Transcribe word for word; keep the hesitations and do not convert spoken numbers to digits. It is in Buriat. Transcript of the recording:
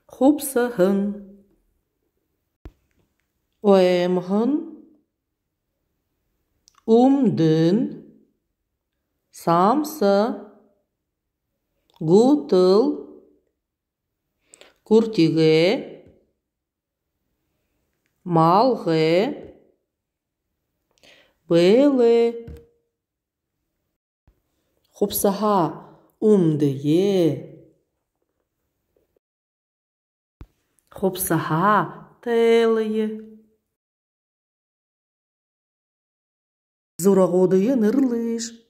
Хубсаһан. Оймһон, үмдэн, самса, гутал, күртигэй, малгай, бэлэй. Хубсаһаа үмдэе. Хубсаһаа тайлая. Зурагуудые нэрлыш.